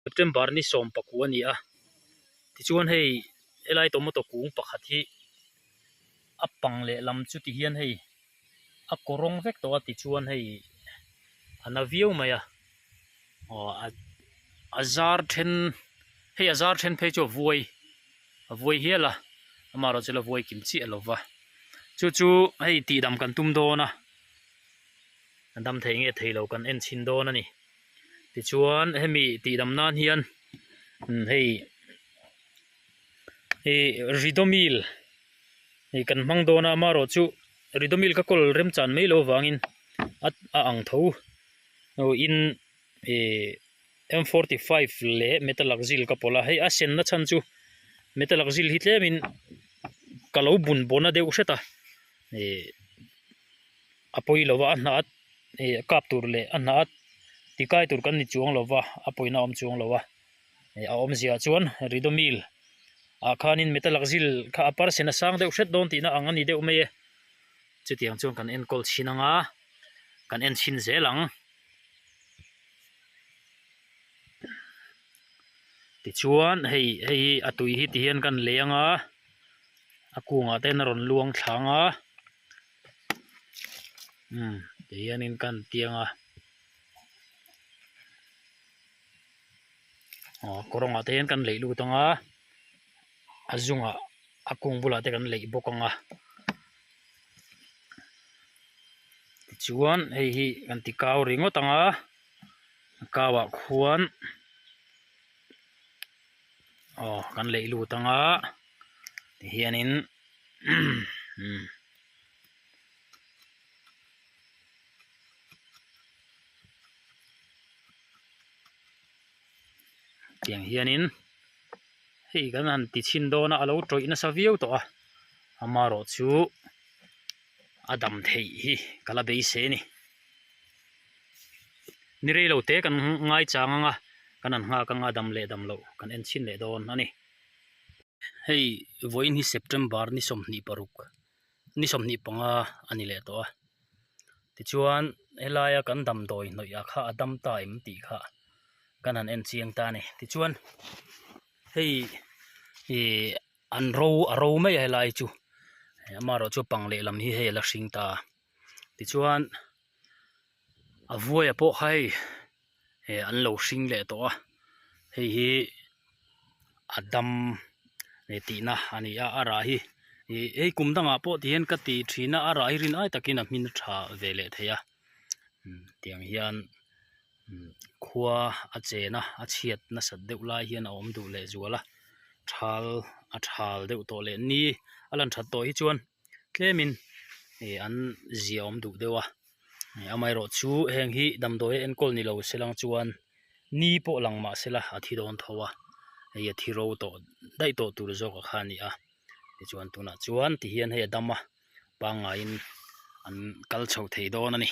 September ni sawm pakua a ni a tichuan hei helai tomato kung pakhat hi a pang lehlam chu ti hian hei a kaw rawng vek tawh a tichuan hei a na viau mai a aw a zar then hei a zar then phei chu a vuai a vuai hial a amaherawhchu la vuai kim chiah lo va chu chu hei tihdam kan tum dawn a a dam thei nge thei lo kan en chhin dawn a ni. Tichuan hemi tihdam nan hian hei ih ridomil hei kan hmang dawn a amaherawh chu ridomil ka kawl remchan mai loh avangin a a ang tho in ih m 45 leh metalakzil ka pawlh a hei a sen na chhan chu metalakzil hi tlemin ka lo bun bawn a deuh hret a ih a pawi lo va a hnah ih kap tur leh a hnah tikai tur kan ni chuang lo va a pawina a awm chuang lo a ih a awmzia chuan ridomil ah khanin metalakzil kha a percent a sang deuh hret dawn tihna ang a ni deuh mai e chutiang chuan kan enkawl chhin ang a kan en chhin zel ang tichuan hei hei hi a tui hi tihian kan leng a a kungah te hian a rawn luang thlang a. Umm ti hianin kan tiang a aw kawrawngah te hian kan leih lut ang a a zungah a kung bulah te kan leih bawk ang a tichuan hei hi kan ti kau ringawt ang a a kauah khuan aw kan leih lut ang a tihianin umm. Tiang hianin hei kan han ti chhin dawn a a lo tawih nasa viau tawh a amaherawh chu a dam theih hi ka la beisei a ni ni rei lo te kan ngaichang ang a kan han nghak ang a dam leh dam loh kan en chhin leh dawn a ni. Hei vawiin hi September ni 26 ni 25 a ni leh tawh a tichuan helaia kan damdawi hnawih ah kha a dam ta em tih kha kan han en chiang ta a ni tichuan hei ih an ro a ro mai a helai chu amaherawh chu pang lehlam hi hei a la hring ta a tichuan a vuaia pawh kha hei eh an lo hring leh tawh a hei hi a dam leh tihna a ni a a rah hi ih hei kum dangah pawh ti hian ka ti thin a a rah hi rin ai takin a hmin tha ve leh thei a tiang hian khua a chen a a chhiat nasat deuh lai hian a awm duh leh zual a thal a thal deuh tawh leh ni a lan that tawh hi chuan tlemin ih an zia awm duh deuh a. Amaherawh chu heng hi damdawi a enkawl ni lo se lang chuan ni pawh lang mah se la a thi dawn tho a hei a thi ro tawh daih tawh tur zawk a kha a ni a tichuan tunah chuan tihian hei a dam a pangngaiin an kal chho thei dawn a ni.